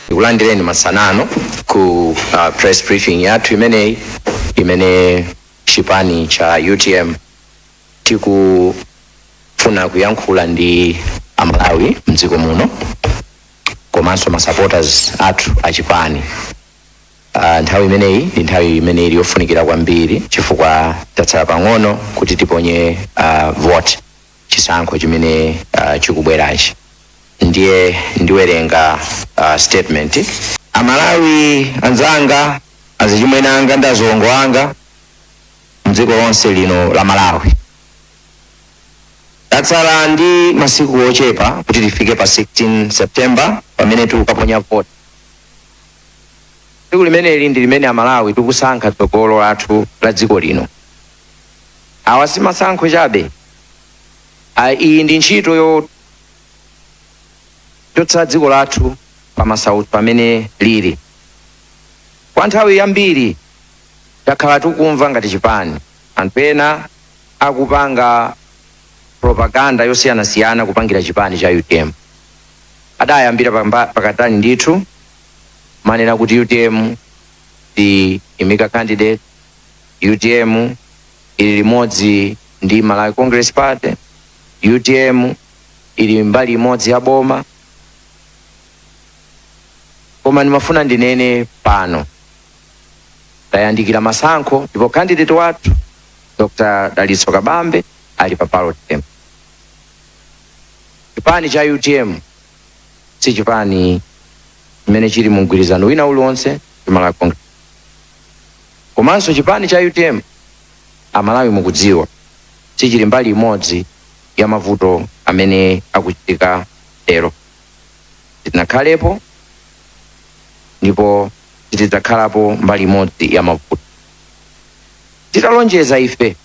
Ndikulandireni masanano ku press briefing yathu imeneyi imene chipani cha UTM tikufuna kuyankhula ndi Amalawi mdziko muno komanso ma supporters athu achipani. Nthawi imeneyi ndi nthawi imene ili yofunikira kwambiri chifukwa tatsala pang'ono kuti tiponye vote, chisankho chimene chikubwerachi. Ndiye ndiwerenga statement. Amalawi anzanga, azichimwene anga ndi azilongo anga mdziko lonse lino la Malawi, tatsala ndi masiku ochepa kuti tifike pa 16 September pamene tikukaponya vote. Tsiku limeneli ndi limene Amalawi tikusankha tsogolo lathu la dziko lino. Awa si masankho chabe. Iyi ndi ntchito yochotsa dziko lathu pamasautso pamene lili. Kwa nthawi yambiri takhala tikumva ngati chipani anthu ena akupanga propaganda yosiyanasiyana kupangira chipani cha UTM. Adayambira pakatani ndithu manena kuti UTM ndi imika candidate, UTM ili limodzi ndi Malawi Congress Party, UTM ili mbali imodzi ya boma. Koma ndimafuna ndinene pano, tayandikira masankho ndipo candidate wathu Dr. Dalitso Kabambe ali pa ballot paper. Chipani cha UTM si chipani chimene chili mu mgwirizano wina uliwonse ndi Malawi Congress. Komanso chipani cha UTM, Amalawi mukudziwa, sichili mbali imodzi ya mavuto amene akuchitika lero. Sitinakhalepo ndipo sitidzakhalapo mbali imodzi ya mavuto. Titalonjeza ife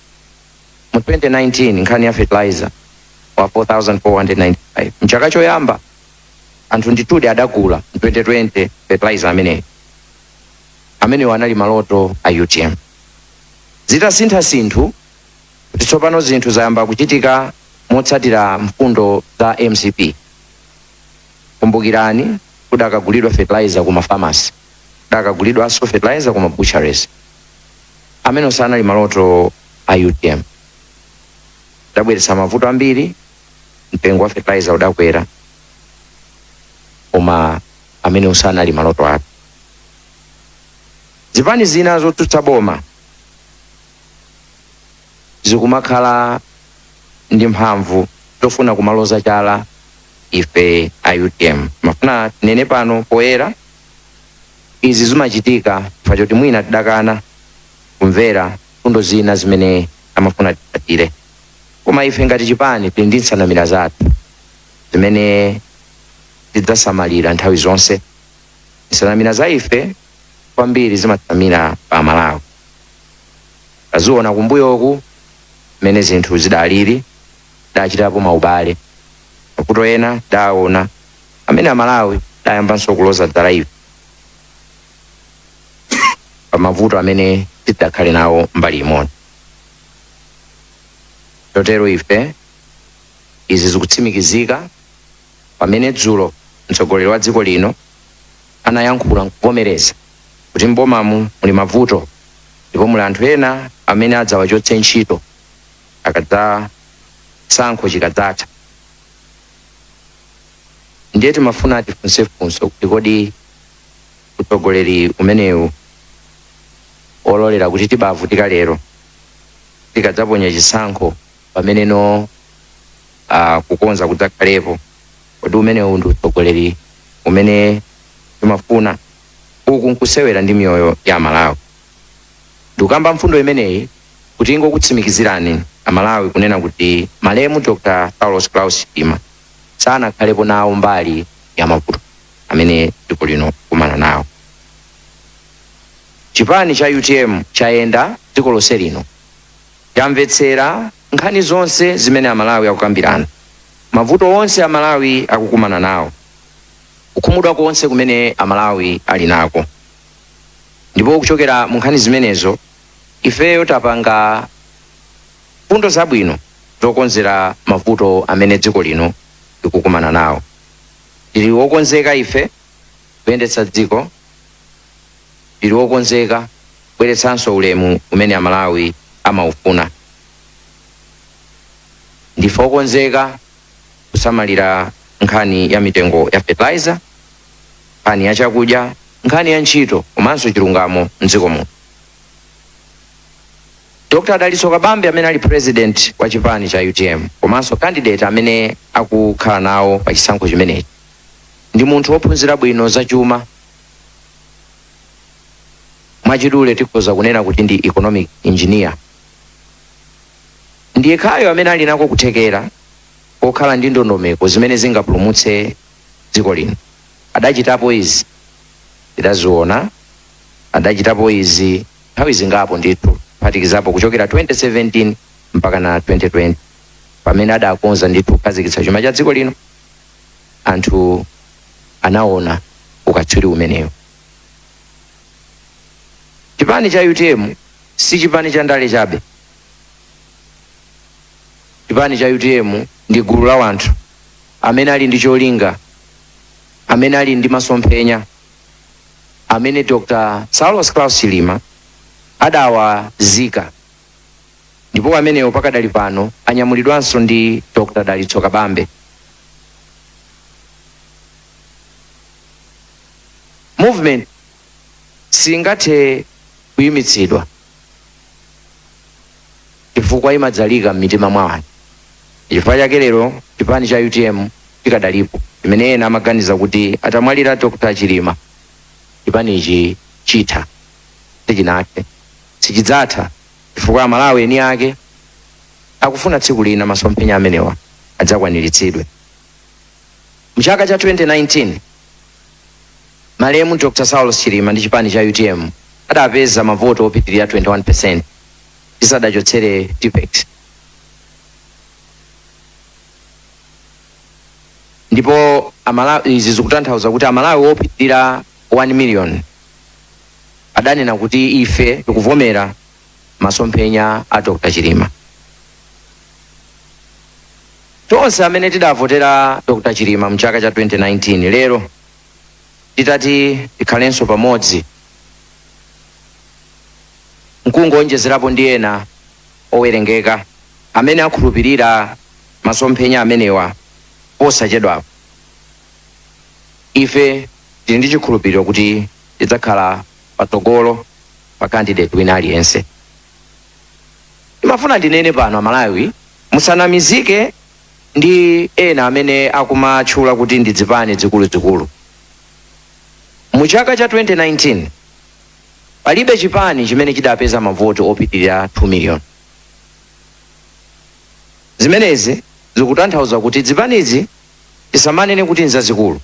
mu 2019 nkhani ya fertilizer wa 4495 mchaka choyamba, anthu ndithudi adagula mu 2020 fertilizer ameneyo. Amenewo anali maloto a UTM. Zitasintha sinthu kuti tsopano zinthu zayamba kuchitika motsatira mfundo za MCP, kumbukirani kudakagulidwa fertilizer ku mafamasi, kudakagulidwanso fertilizer ku mabutcheries. Amene sanali maloto a UTM. Udabweretsa mavuto ambiri, mtengo wa fertilizer udakwera, koma amene usanali maloto athu. Zipani zina zotsutsa boma zikumakhala ndi mphamvu zofuna kumaloza chala ife a UTM. Mafuna tinene pano poyera, izi zimachitika chifukwa choti mwina tidakana kumvera mfundo zina zimene amafuna titsatire. Koma ife ngati chipani tili ndi nsanamira zathu zimene tidzasamalira nthawi zonse. Nsanamira za ife kwambiri zimatsamira pa Amalawi. Taziona kumbuyoku mmene zinthu zidalili, tidachitapo maubale, mavuto ena tidaona amene Amalawi dayambanso kuloza dzala ife pa mavuto amene tidakhale nawo mbali imodzi. Chotero ife izi zikutsimikizika pamene dzulo mtsogoleri wa dziko lino anayankhula nkuvomereza kuti mbomamu muli mavuto ndipo muli anthu ena amene adzawachotse ntchito akadza chisankho chikadzatha. Ndiye timafuna tifunsefunso kuti kodi utsogoleri umenewu ololera kuti tibavutika lero, tikadzaponya chisankho pameneno kukonza kudzakhalepo, kodi umenewu ndi utsogoleri umene timafuna? Uku nkusewera ndi miyoyo ya Amalawi. Ndikukamba mfundo imeneyi kuti ingokutsimikizirani Amalawi kunena kuti malemu Dr. Saulos Klaus Chilima sanakhalepo nawo mbali ya mavuto amene dziko lino kumana nawo. Chipani cha UTM chayenda dziko lonse lino, chamvetsera nkhani zonse zimene Amalawi akukambirana, mavuto onse Amalawi akukumana nawo, kukhumudwa konse kumene Amalawi ali nako. Ndipo kuchokera mu nkhani zimenezo ifeyo tapanga mfundo zabwino zokonzera mavuto amene dziko lino likukumana nawo. Tili wokonzeka ife. Kuyendetsa dziko, tili wokonzeka kubweretsanso ulemu umene Amalawi amaufuna. Ndife okonzeka kusamalira nkhani ya mitengo ya fertilizer, nkhani ya chakudya, nkhani ya ntchito komanso chilungamo mdziko muno. Dr Dalitso Kabambe, amene ali president wa chipani cha UTM komanso candidate amene akukhala nawo pa chisankho chimenechi, ndi munthu wophunzira bwino zachuma. Mwachidule tikhoza kunena kuti ndi economic engineer. Ndiye khayo amene ali nako kuthekera kokhala ndi ndondomeko zimene zingapulumutse dziko lino. Adachitapo izi, tidaziona. Adachitapo izi nthawi zingapo ndithu, kuphatikizapo kuchokera 2017 mpaka na 2020, pamene adakonza ndithu kukhazikitsa chuma cha dziko lino. Anthu anaona ukatswiri umenewo. Chipani cha UTM si chipani cha ndale chabe. Chipani cha UTM ndi gulu la wanthu amene ali ndi cholinga, amene ali ndi masomphenya amene Dr Saulos Klaus Chilima adawazika, ndipo amenewo pakadali pano anyamulidwanso ndi Dr Dalitso Kabambe. Movement singathe kuyimitsidwa chifukwa imadzalika m'mitima mwa anthu. Chifukwa chake lero chipani cha UTM chikadalipo, chimene ena amaganiza kuti atamwalira Dr Chilima chipanichi chitha. Sichinathe, sichidzatha, chifukwa Amalawi eni ake akufuna tsiku lina masomphenya amenewa adzakwaniritsidwe. Mchaka cha 2019 malemu Dr Saulos Chilima ndi chipani cha UTM adapeza mavoto opitirira 21 tisadachotsere Tipex, ndipo izi zikutanthauza kuti Amalawi opitirira 1 million adanena kuti ife tikuvomera masomphenya a Dr Chilima. Tonse amene tidavotera Dr Chilima mchaka cha 2019, lero titati tikhalenso pamodzi nkungonjezerapo ndi ena owerengeka amene akhulupirira masomphenya amenewa posachedwapo, ife tili ndi chikhulupiriro kuti tidzakhala patsogolo pa candidate wina aliyense. Imafuna ndinene pano, Amalawi musanamizike ndi ena amene akumatchula kuti ndi zipani zikuluzikulu. Mu chaka cha 2019 palibe chipani chimene chidapeza mavoti opitirira 2 million. Zimenezi zikutanthauza kuti zipanizi tisamanene kuti nzazikulu,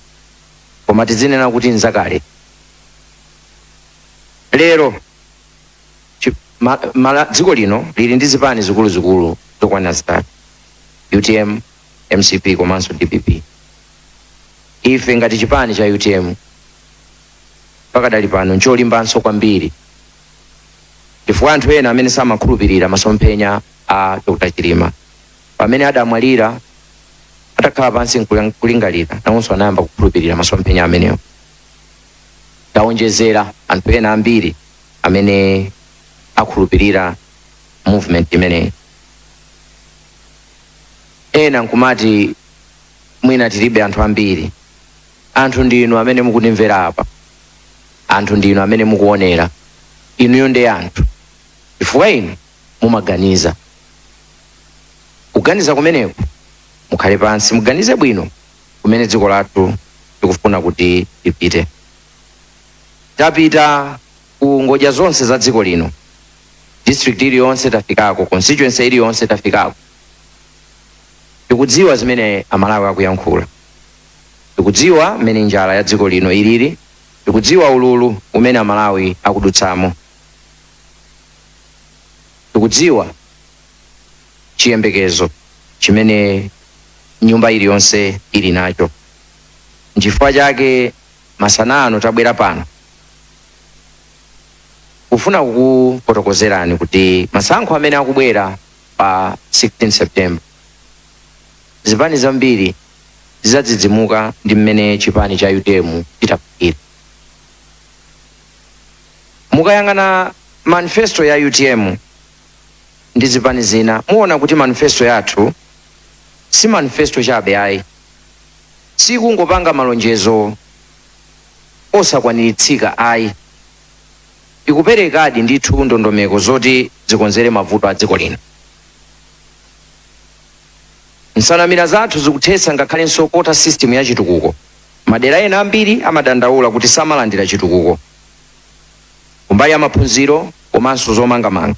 koma tizinena kuti nzakale. Lero dziko lino lili ndi zipani zikuluzikulu zokwana zitatu: UTM, MCP komanso DPP. Ife ngati chipani cha UTM pakadali pano ncholimbanso kwambiri, chifukwa anthu ena amene samakhulupirira masomphenya a Dr Chilima, pamene adamwalira, atakhala pansi nkulingalira, nawonso anayamba kukhulupirira masomphenya amenewo. Taonjezera anthu ena ambiri amene akhulupirira movement imeneyi. Ena nkumati mwina tilibe anthu ambiri. Anthu ndinu amene mukundimvera apa, anthu ndinu amene mukuonera. Inuyo ndi anthu, chifukwa inu mumaganiza. Kuganiza kumeneku, mukhale pansi muganize bwino kumene dziko lathu tikufuna kuti lipite. Tapita ku ngodya zonse za dziko lino, district iliyonse tafikako, constituency iliyonse tafikako. Tikudziwa zimene Amalawi akuyankhula, tikudziwa mmene njala ya dziko lino ilili, tikudziwa ululu umene Amalawi akudutsamo, tikudziwa chiyembekezo chimene nyumba iliyonse ili nacho. Nchifukwa chake masana ano tabwera pano kufuna kukufotokozerani kuti masankho amene akubwera pa 16 September, zipani zambiri zidzadzidzimuka ndi mmene chipani cha UTM chitapikira. Mukayang'ana manifesto ya UTM ndi zipani zina, muona kuti manifesto yathu si manifesto chabe ayi, sikungopanga malonjezo osakwaniritsika ayi. Ikuperekadi ndithu ndondomeko zoti zikonzere mavuto a dziko lino. Nsanamira zathu zikuthetsa ngakhalenso quota system ya chitukuko. Madera ena ambiri amadandaula kuti samalandira chitukuko kumbali ya maphunziro komanso zomangamanga,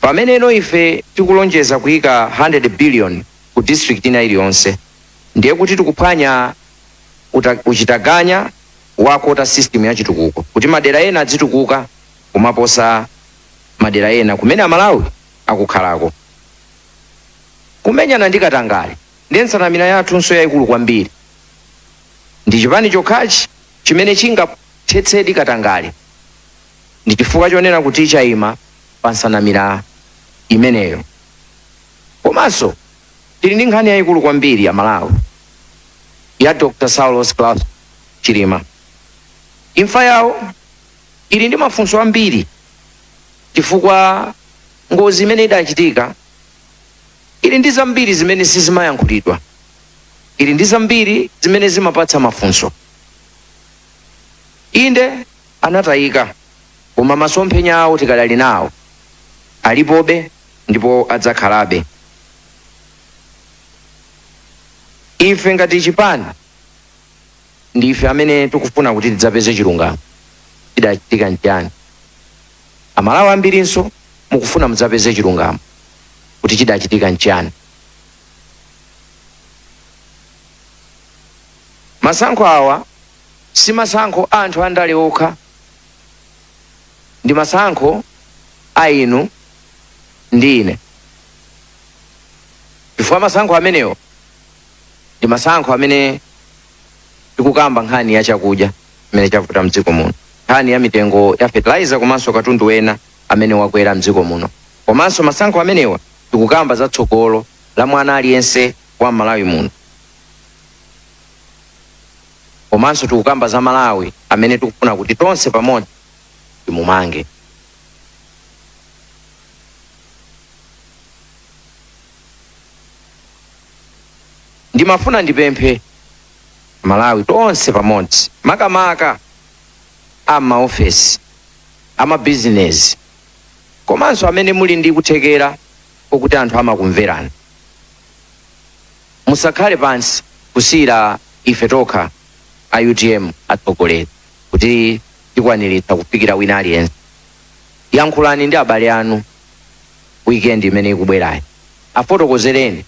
pameneno ife tikulonjeza kuyika 100 billion ku district ina iliyonse. Ndiye kuti tikuphwanya uchitaganya wa quota system ya chitukuko, kuti madera ena adzitukuka kumaposa madera ena kumene Amalawi akukhalako. Kumenyana ndi katangale ndiye nsanamira yathunso yayikulu kwambiri. Ndi chipani chokhachi chimene chingathetsedi katangale, ndi chifukwa chonena kuti chayima pa nsanamira imeneyo. Komanso tili ndi nkhani yayikulu kwambiri ya Malawi ya Dr. Saulos Klaus Chilima. Imfa yawo ili ndi mafunso ambiri, chifukwa ngozi imene idachitika ili ndi zambiri zimene sizimayankhulidwa, ili ndi zambiri zimene zimapatsa mafunso. Inde, anatayika, koma masomphenya awo tikadali nawo, alipobe ndipo adzakhalabe. Ife ngati chipani ndife amene tikufuna kuti tidzapeze chilungamo, chidachitika nchani. Amalawi ambirinso mukufuna mudzapeze chilungamo kuti chidachitika nchani. Masankho awa si masankho a anthu andale okha, ndi masankho a inu ndi ine, chifukwa masankho amenewo ndi masankho amene tikukamba nkhani ya chakudya imene chavuta mdziko muno, nkhani ya mitengo ya fertilizer komanso katundu wena amene wakwera mdziko muno. Komanso masankho amenewa tikukamba za tsogolo la mwana aliyense wa Malawi muno, komanso tikukamba za Malawi amene tikufuna kuti tonse pamodzi timumange. Ndimafuna ndipemphe Malawi tonse pamodzi, makamaka amaofesi, amabizinesi, komanso amene muli ndi kuthekera kokuti anthu amakumverani, musakhale pansi kusiyira ife tokha a UTM atsogoleri kuti tikwaniritsa kufikira wina aliyense. Yankhulani ndi abale anu weekend imene ikubwerayi, afotokozereni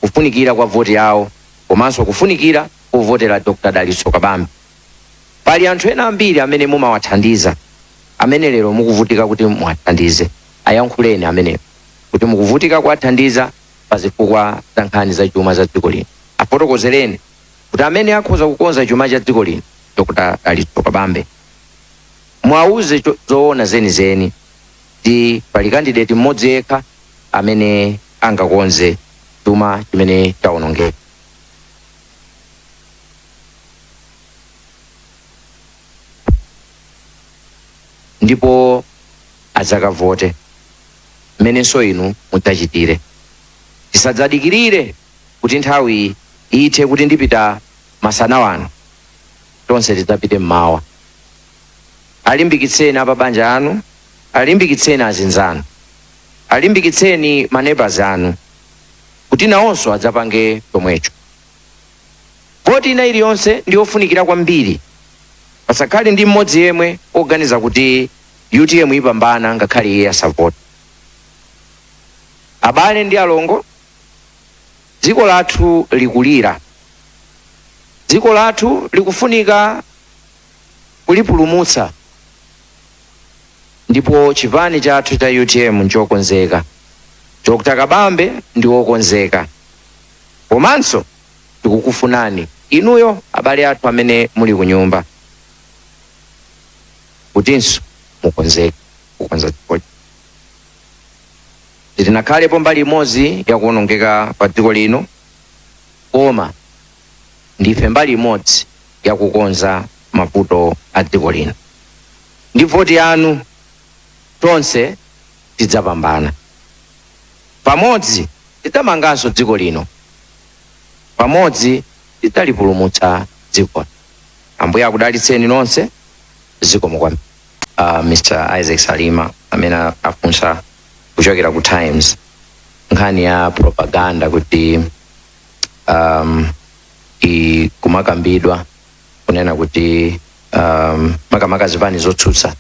kufunikira kwa voti yawo komanso kufunikira kovotera Dr. Dalitso Kabambe. Pali anthu ena ambiri amene mumawathandiza amene lero mukuvutika kuti muwathandize. Ayankhuleni amenewo kuti mukuvutika kuwathandiza pa zifukwa za nkhani za chuma za dziko lino. Afotokozereni kuti amene akhoza kukonza chuma cha dziko lino Dr. Dalitso Kabambe. Mwauze zoona zenizeni kuti pali candidate mmodzi yekha amene angakonze chuma chimene chawonongeka. Ndipo adzakavote mmenenso inu mudzachitire. Tisadzadikirire kuti nthawi ithe kuti ndipita masana wano, tonse tidzapite mmawa. Alimbikitseni apabanja anu, alimbikitseni azinzanu, alimbikitseni maneighbors anu kuti nawonso adzapange chomwecho. Voti ina iliyonse ndi yofunikira kwambiri. Pasakhale ndi mmodzi yemwe oganiza kuti UTM ipambana ngakhale iye asavote. Abale ndi alongo, dziko lathu likulira, dziko lathu likufunika kulipulumutsa, ndipo chipani chathu cha UTM nchokonzeka. Dr. Kabambe ndi wokonzeka, komanso tikukufunani inuyo abale athu amene muli kunyumba kutinso mukonzeke kukonza dziko. Sitinakhalepo mbali imodzi yakuwonongeka kwa dziko lino, koma ndife mbali imodzi yakukonza mavuto a dziko lino. Ndi voti yanu tonse tidzapambana. Pamodzi tidzamanganso dziko lino, pamodzi tidzalipulumutsa dziko. Ambuye akudalitseni nonse. Zikomo kwambiri. Mr Isaac Salima amene afunsa kuchokera ku Times nkhani ya propaganda kuti kumakambidwa kunena kuti makamaka zipani zotsutsa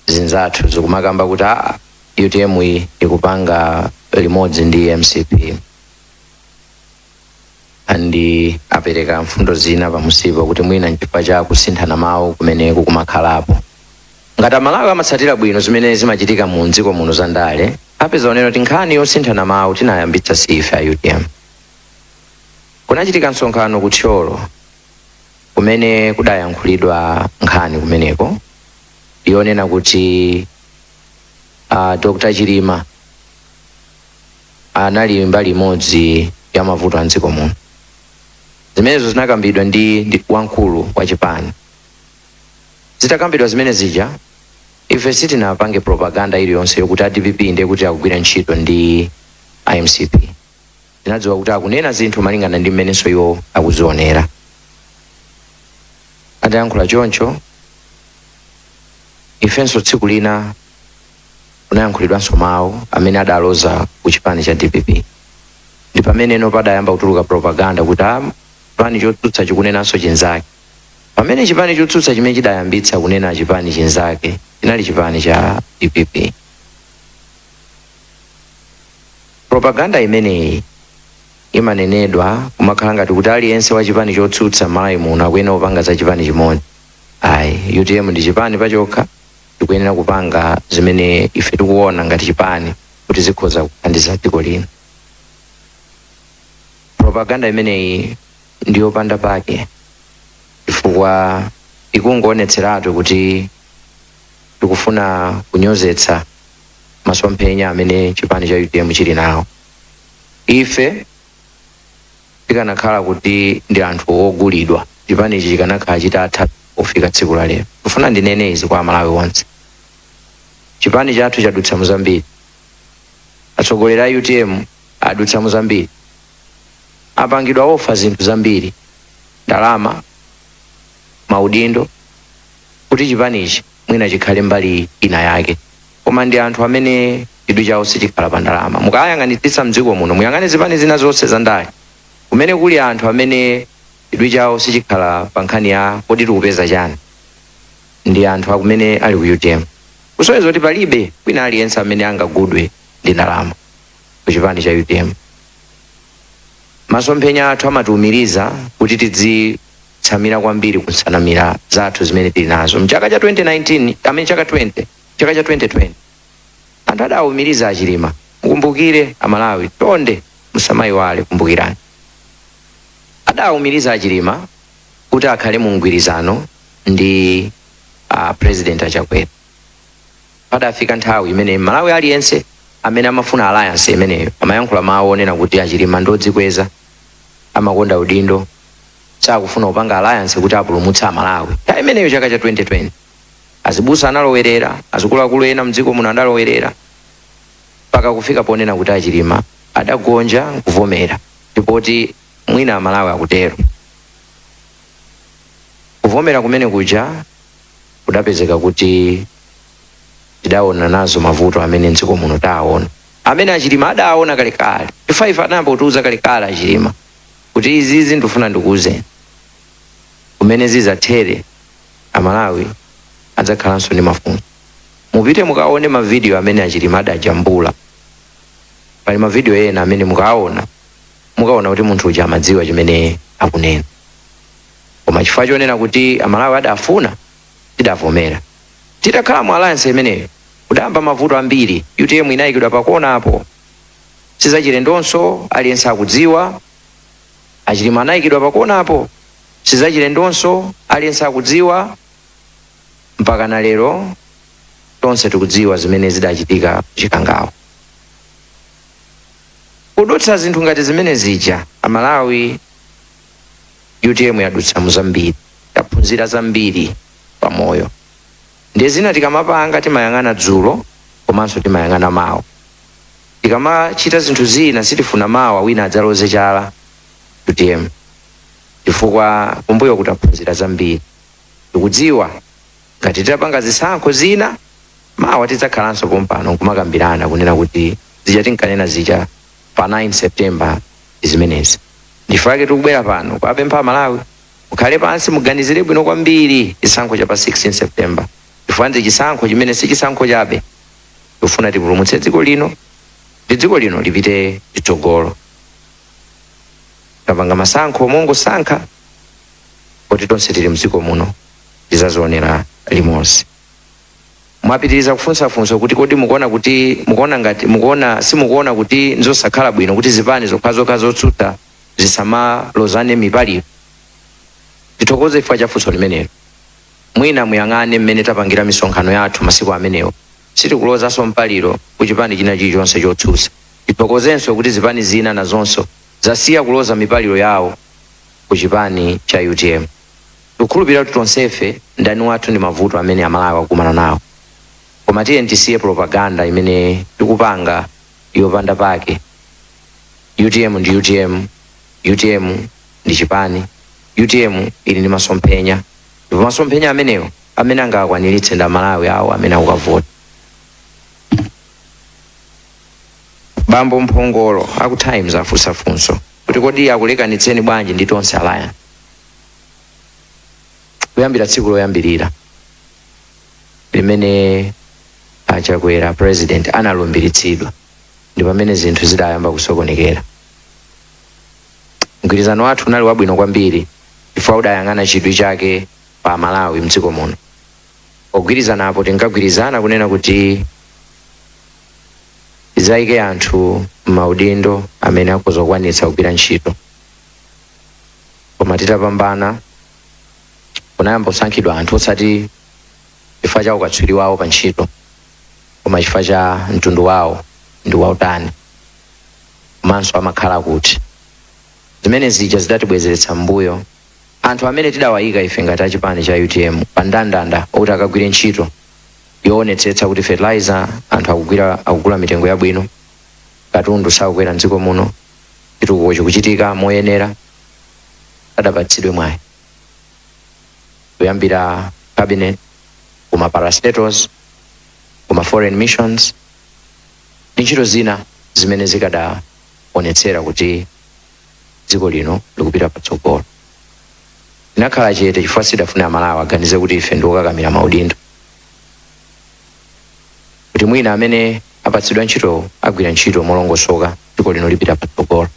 zinzathu zikumakamba kuti a UTM iyi ikupanga limodzi ndi MCP, andi apereka mfundo zina pamusipo kuti mwina nchifukwa cha kusinthana mawu kumene kukumakhalapo. Ngati Amalawi amatsatira bwino zimene zimachitika mu dziko muno za ndale, apeza onena kuti nkhani yosinthana mawu tinayambitsa si ife a UTM. Kunachitika msonkhano ku Thyolo kumene kudayankhulidwa nkhani kumeneko yonena kuti Dr Chilima anali mbali imodzi ya mavuto a mdziko muno. Zimenezo zinakambidwa ndi wamkulu wa chipani. Zitakambidwa zimene zija, ife sitinapange propaganda iliyonse yokuti a DPP ndiye kuti akugwira ntchito ndi IMCP. Tinadziwa kuti akunena zinthu malingana ndi mmenenso iwo akuzionera. Atayankhula choncho, ifenso tsiku lina kunayankhulidwanso mawu amene adaloza ku chipani cha DPP, ndi pameneno padayamba kutuluka propaganda kuti a chipani chotsutsa chikunenanso chinzake, pamene chipani chotsutsa chimene chidayambitsa kunena chipani chinzake chinali chipani cha DPP. Propaganda imeneyi imanenedwa kumakhala ngati kuti aliyense wa chipani chotsutsa m'Malawi muno akuyenera kupanga za chipani chimodzi. Ayi, UTM ndi chipani pachokha, tikuyenera kupanga zimene ife tikuona ngati chipani kuti zikhoza kuthandiza dziko lino. Propaganda imeneyi ndiyopanda pake chifukwa ikungoonetseratu kuti tikufuna kunyozetsa masomphenya amene chipani cha UTM chili nawo. Ife tikanakhala kuti ndi anthu ogulidwa, chipani ichi chikanakhala chitatha kufika tsiku la lero. Kufuna ndinene izi kwa Amalawi onse: chipani chathu chadutsa muzambiri, atsogoleri a UTM adutsa muzambiri, apangidwa offer zinthu zambiri, ndalama, maudindo, kuti chipanichi mwina chikhale mbali ina yake, koma ndi anthu amene chidwi chawo sichikhala pa ndalama. Mukayang'anitsitsa mdziko muno, muyang'ane zipani zina zonse za ndale, kumene kuli anthu amene chidwi chawo sichikhala pa nkhani ya kodi tikupeza chani, ndi anthu akumene ali ku UTM, kusonyeza kuti palibe kwina aliyense amene angagudwe ndi ndalama ku chipani cha UTM. Masomphenya athu amatiumiriza kuti tidzitsamira kwambiri kunsanamira zathu zimene tili nazo. Mchaka cha 2019, amene chaka 20, chaka cha 2020, anthu adawumiriza Achilima. Mukumbukire Amalawi, tonde musamayiwale, kumbukirani, adawumiriza Achilima kuti akhale mu mgwirizano ndi President Achakwera. Padafika nthawi imene Malawi aliyense amene amafuna alliance imeneyo amayankhula mawu onena kuti Achilima ndodzikweza, amakonda udindo, sakufuna kupanga alliance kuti apulumutse Amalawi. Nthawi imeneyo, chaka cha 2020, azibusa analowerera, azikuluakulu ena mdziko muno adalowerera, mpaka kufika ponena kuti Achilima adagonja nkuvomera. Ndipoti mwina Amalawi akutero, kuvomera kumene kuja kudapezeka kuti tidaona nazo mavuto amene mdziko muno taona, amene Achilima adaona kalekale. Ife anayamba kutiuza kalekale Achilima kuti izizi ndifuna ndikuuzeni kumene zizathere, Amalawi adzakhalanso ndi mafunso. Mupite mukaone mavidiyo amene Achilima adajambula. Pali mavidiyo ena amene mukaona, mukaona kuti munthu uja amadziwa chimene akunena, koma chifukwa chonena kuti Amalawi adafuna, tidavomera. Titakhala mu alliance imeneyo, kudayamba mavuto ambiri. UTM inayikidwa pakona apo, sizachilendonso, aliyense akudziwa. Achilima anayikidwa pakona apo, sizachilendonso, aliyense akudziwa. Mpaka na lero tonse tikudziwa zimene zidachitika Chikangawa. Kudutsa zinthu ngati zimene zija, Amalawi, UTM yadutsa muzambiri, taphunzira zambiri pamoyo. Ndiye zina tikamapanga timayang'ana dzulo komanso timayang'ana mawa. Tikamachita zinthu zina sitifuna mawa wina adzaloze chala UTM, chifukwa kumbuyo kutaphunzira zambiri. Tikudziwa ngati titapanga zisankho zina mawa tidzakhalanso pompano nkumakambirana kunena kuti zija tinkanena zija pa 9 September zimenezi. Ndifake tikubwera pano kuapempha Amalawi, mukhale pansi, muganizire bwino kwambiri chisankho cha pa 16 September, chifukwa ndi chisankho chimene si chisankho chabe. Tikufuna tipulumutse dziko lino ndi dziko lino lipite chitsogolo. Tapanga masankho mongosankha kuti tonse tili mdziko muno tizazionera limodzi. Mwapitiriza kufunsafunsa kuti kodi mukuona kuti mukuona ngati mukuona simukuona kuti nzosakhala bwino kuti zipani zokhazokha zotsutsa zisamalozane mipaliro? Tithokoze chifukwa cha funso limenelo. Mwina muyang'ane mmene tapangira misonkhano yathu masiku amenewo, sitikulozanso mpaliro ku chipani china chilichonse chotsutsa. Tithokozenso kuti zipani zina nazonso zasiya kuloza mipaliro yawo ku chipani cha UTM. Tikukhulupirira kuti tonsefe ndani wathu ndi mavuto amene Amalawi akukumana nawo, koma tiye tisiye propaganda imene tikupanga yopanda pake. UTM ndi UTM, UTM ndi chipani, UTM ili ndi masomphenya, ndipo masomphenya amenewo amene angakwaniritse ndi Amalawi awo amene akukavota. Bambo Mphongolo aku Times afunsa funso kuti kodi akulekanitseni bwanji ndi Tonse Alliance? Kuyambira tsiku loyambirira limene Achakwera president analumbiritsidwa ndi pamene zinthu zidayamba kusokonekera. Mgwirizano wathu unali wabwino kwambiri chifukwa udayang'ana chidwi chake pa Malawi mdziko muno. Pogwirizana apo tinkagwirizana kunena kuti tidzayike anthu m'maudindo amene akhoza kukwanitsa kugwira ntchito, koma titapambana kunayamba kusankhidwa anthu osati chifukwa cha ukatswiri wawo pa ntchito, koma chifukwa cha mtundu wawo ndi wautani komanso amakhala kuti. Zimene zija zidatibwezeretsa m'mbuyo. Anthu amene tidawayika ife ngati achipani cha UTM pa ndandanda okuti akagwire ntchito yoonetsetsa kuti fertilizer anthu akugula mitengo yabwino, katundu sakukwera mdziko muno, chitukuko chikuchitika moyenera, adapatsidwe mwayi kuyambira cabinet, kuma parastatals, kuma foreign missions ndi ntchito zina zimene zikadaonetsera kuti dziko lino likupita patsogolo. Tinakhala chete chifukwa sidafune Amalawi aganize kuti ife ndi okakamira maudindo, kuti mwina amene apatsidwa ntchito agwira ntchito molongosoka, dziko lino lipita patsogolo.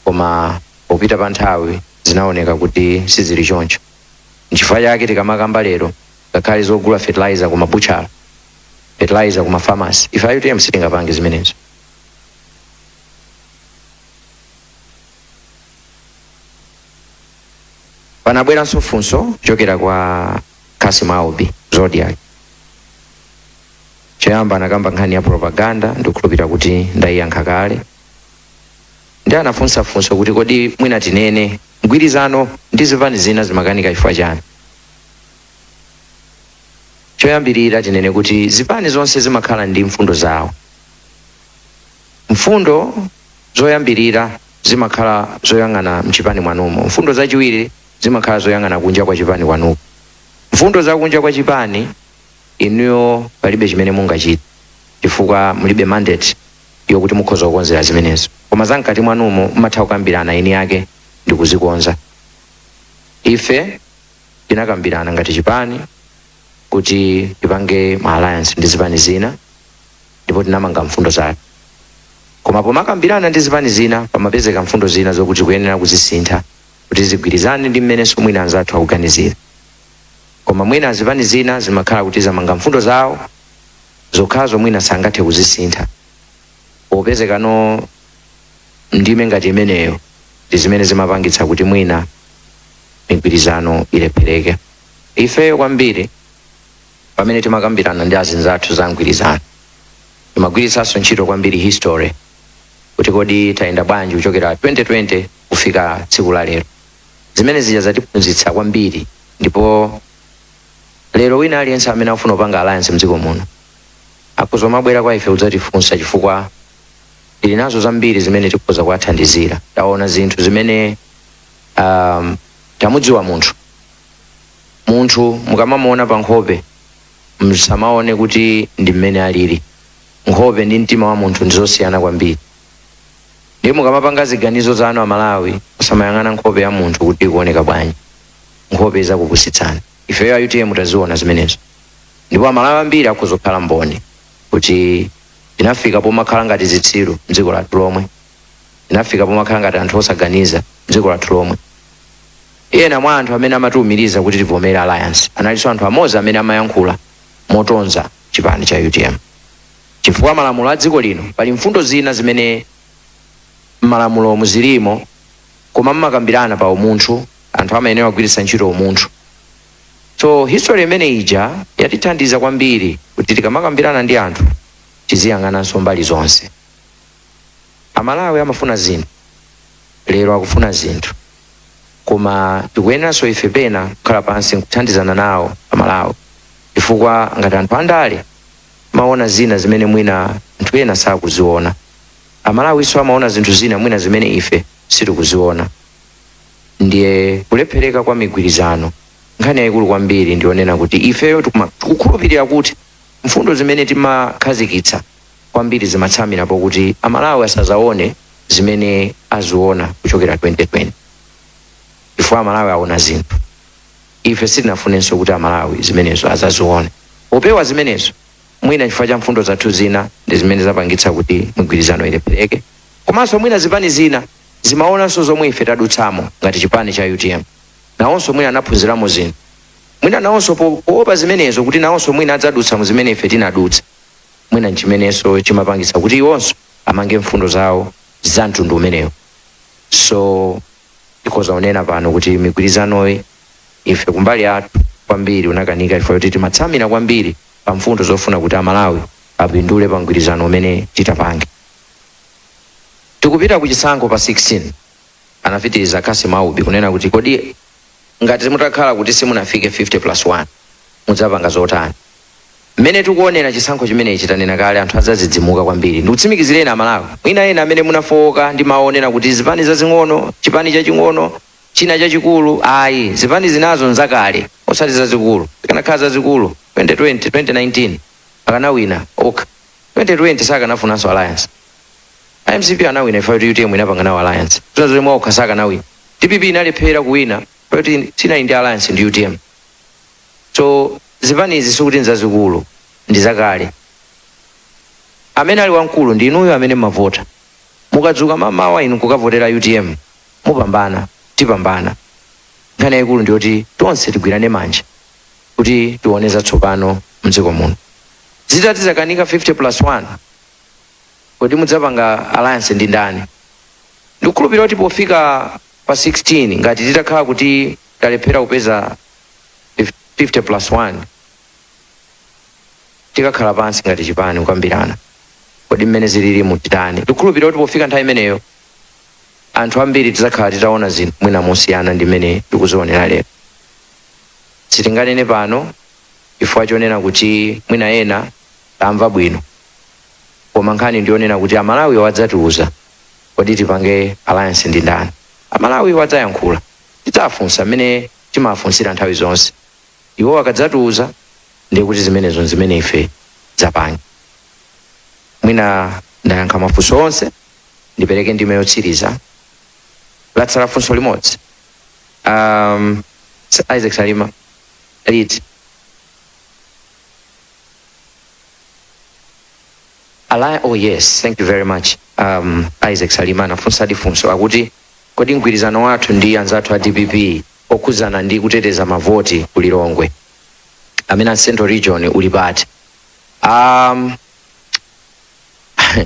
Koma popita pa nthawi zinaoneka kuti sizili choncho. Nchifukwa chake tikamakamba lero ngakhale zogula fertilizer kuma butcher, fertilizer kuma pharmacy, ife a UTM sitingapange zimenezo. Panabweranso funso kuchokera kwa Kasim Aubi, Zodiak. Choyamba anakamba nkhani ya propaganda, ndikukhulupirira kuti ndayiyankha kale. Ndi anafunsa funso kuti kodi mwina tinene mgwirizano ndi zipani zina zimakanika chifukwa chani? Choyambirira tinene kuti zipani zonse zimakhala ndi mfundo zawo. Mfundo zoyambirira zimakhala zoyang'ana mchipani mwanumo, mfundo zachiwiri zimakhala zoyang'ana kunja kwa chipani kwanuko. Mfundo zakunja kwa chipani inuyo palibe chimene mungachite chifukwa mulibe mandate yokuti mukhoza kukonzera zimenezo, koma zamkati mwanumo mumatha kukambirana eni ake ndi kuzikonza. Ife tinakambirana ngati chipani kuti tipange ma alliance ndi zipani zina, ndipo tinamanga mfundo zathu. Koma pomakambirana ndi zipani zina pamapezeka mfundo zina zokuti kuyenera kuzisintha kuti zigwirizane ndi mmenenso mwina anzathu akuganizira. Koma mwina zipani zina zimakhala kuti zamanga mfundo zawo zokhazo, mwina sangathe kuzisintha. Popezekano ndime ngati imeneyo ndi zimene zimapangitsa kuti mwina migwirizano ilephereke. Ifeyo kwambiri pamene timakambirana ndi azinzathu za mgwirizano timagwiritsanso ntchito kwambiri history, kuti kodi tayenda bwanji kuchokera 2020 kufika tsiku la lero. Zimene zija zatiphunzitsa kwambiri, ndipo Lero wina aliyense amene afuna kupanga alliance mdziko muno akuzomabwera kwa ife kudzatifunsa, chifukwa tili nazo zambiri zimene tikhoza kuwathandizira. Taona zinthu zimene tamudziwa munthu. Munthu mukamamuona pa nkhope, msamaone kuti ndi mmene alili. Nkhope ndi mtima wa munthu ndizosiyana kwambiri. Ndiye mukamapanga ziganizo zanu, Amalawi, musamayang'ana nkhope ya munthu kuti ikuoneka bwanji. Nkhope izakupusitsani. Ifeyo a UTM taziona zimenezo, ndipo Amalawi ambiri akuzokhala mboni kuti tinafika pomakhala ngati zitsiru mdziko lathu lomwe, tinafika pomakhala ngati anthu osaganiza mdziko lathu lomwe. Ena mwa anthu amene amatiwumiriza kuti tivomere alliance analinso anthu amodzi amene amayankhula motonza chipani cha UTM, chifukwa malamulo a dziko lino, pali mfundo zina zimene m'malamulo muzilimo, koma mmakambirana pa umunthu. Anthu amayenera kugwiritsa ntchito umunthu. So history imene ija yatithandiza kwambiri kuti tikamakambirana ndi anthu tiziyang'ananso mbali zonse. Amalawi amafuna zinthu, lero akufuna zinthu, koma tikuyeneranso ife pena kukhala pansi nkuthandizana nawo Amalawi, chifukwa ngati anthu andale maona zina zimene mwina anthu ena sakuziona, Amalawinso amaona zinthu zina mwina zimene ife sitikuziona. Ndiye kulephereka kwa migwirizano, nkhani yayikulu kwambiri ndionena kuti ifeyo tikukhulupirira kuti mfundo zimene timakhazikitsa kwambiri zimatsamira pokuti Amalawi asazaone zimene aziona kuchokera 2020, chifukwa Amalawi aona zinthu. Ife sitinafunenso kuti Amalawi zimenezo azazione. Popewa zimenezo, mwina chifukwa cha mfundo zathu zina ndi zimene zapangitsa kuti migwirizano ilephereke. Komanso mwina zipani zina zimaonanso zomwe ife tadutsamo ngati chipani cha UTM, nawonso mwina anaphunziramo zinthu. Mwina nawonso poopa zimenezo kuti nawonso mwina adzadutsa mu zimene ife tinadutsa, mwina nchimenenso chimapangitsa kuti iwonso amange mfundo zawo za mtundu umenewo. So tikhoza kunena pano kuti migwirizanoyi, ife kumbali yathu kwambiri unakanika chifukwa choti timatsamira kwambiri pa mfundo zofuna kuti Amalawi apindule pa mgwirizano umene titapange. Tikupita ku chisankho pa 16. Anapitiriza Kasim Aubi kunena kuti, kodi ngati mutakhala kuti simunafike 50 plus 1, mudzapanga zotani? Mmene tikuonera chisankho chimenechi, tanena kale, anthu adzadzidzimuka kwambiri. Ndikutsimikizireni Amalawi, mwina ena amene munafowoka ndi maonera kuti zipani zazing'ono, chipani chaching'ono, china chachikulu, ayi, zipani zinazo nzakale, osati zazikulu. Zikanakhala zazikulu 2020, 2019 akanawina okha. 2020 sakanafunanso alliance. MCP anawina ifa kuti UTM inapanga nawo alliance. Zina zomwe okha sakanawina. DPP inalephera kuwina kuti sinali ndi alliance ndi UTM. So zipani izi sikuti nzazikulu, ndi zakale. Amene ali wamkulu ndi inuyo amene mmavota. Mukadzuka mamawa inu kukavotera UTM, mupambana, tipambana. Nkhani yayikulu ndiyoti tonse tigwirane manja kuti tione zatsopano mdziko muno. Zitati zakanika 50 plus 1, kodi mudzapanga alliance ndi ndani? Ndikukhulupirira kuti pofika pa 16, ngati titakhala kuti talephera kupeza 50 plus 1, tikakhala pansi ngati chipani kukambirana, kodi mmene zilili mutitani? Ndikukhulupirira kuti pofika nthawi imeneyo anthu ambiri tidzakhala titaona zinthu mwina mosiyana ndi mmene tikuzionera lero. Sitinganene pano chifukwa chonena kuti mwina ena tamva bwino, koma nkhani ndionena kuti Amalawi adzatiuza, kodi tipange alliance ndi ndani? Amalawi adzayankhula. Tidzafunsa mmene timafunsira nthawi zonse. Iwo akadzatiuza, ndiye kuti zimenezo zimene ife tidzapange. Mwina ndayankha mafunso onse. Ndipereke ndime yotsiriza. Latsala funso limodzi. Isaac Salima, liti? Oh yes, thank you very much. Isaac Salima anafunsadi funso, akuti kodi mgwirizano wathu ndi anzathu a DPP okhudzana ndi kuteteza mavoti ku Lilongwe, amene a Central Region, uli pati?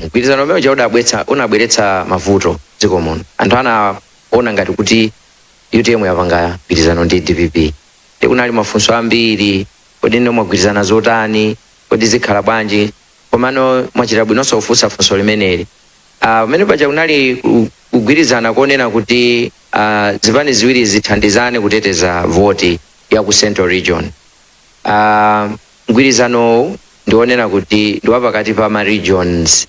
Mgwirizano umene uja unabweretsa mavuto dziko muno. Anthu anaona ngati kuti UTM yapanga mgwirizano ndi DPP. Ndi kunali mafunso ambiri: kodi ino mwagwirizana zotani? Kodi zikhala bwanji? Komano mwachita bwinonso kufunsa funso limeneli. Pamene paja kunali kugwirizana konena kuti zipani ziwiri zithandizane kuteteza voti ya ku Central Region. Mgwirizanowu ndionena kuti ndi wapakati pa ma regions,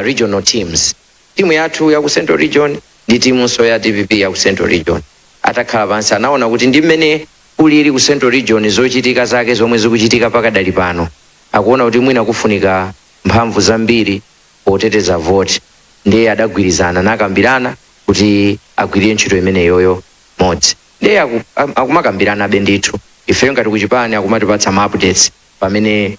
regional teams. Timu yathu ya ku Central Region ndi timunso ya DPP ya ku Central Region atakhala pansi, anaona kuti ndi mmene kulili ku Central Region, zochitika zake zomwe zikuchitika pakadali pano, akuona kuti mwina kufunika mphamvu zambiri poteteza vote. Ndiye adagwirizana nakambirana kuti agwirire ntchito imeneyoyo modzi. Ndiye akumakambiranabe ndithu. Ifeyo ngati kuchipani akumatipatsa ma updates pamene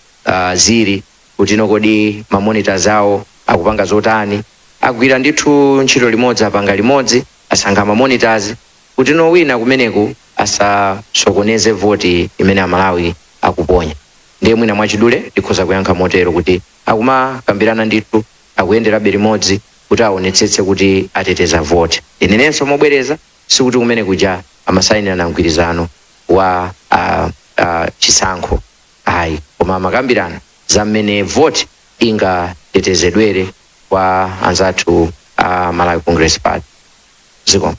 zili kuti no, kodi ma monitors awo akupanga zotani. Agwira ndithu ntchito limodzi, apanga limodzi, asankha ma monitors kuti no, wina kumeneku asasokoneze voti imene Amalawi akuponya. Ndiye mwina mwachidule ndikhoza kuyankha motero kuti akumakambirana ndithu, akuyenderabe limodzi kuti aonetsetse kuti ateteza voti. Ndinenenso mobwereza, sikuti kumene kuja amasayinirana mgwirizano wa chisankho ayi, koma amakambirana za mmene voti ingatetezedwere kwa anzathu a Malawi Congress Party. Zikomo.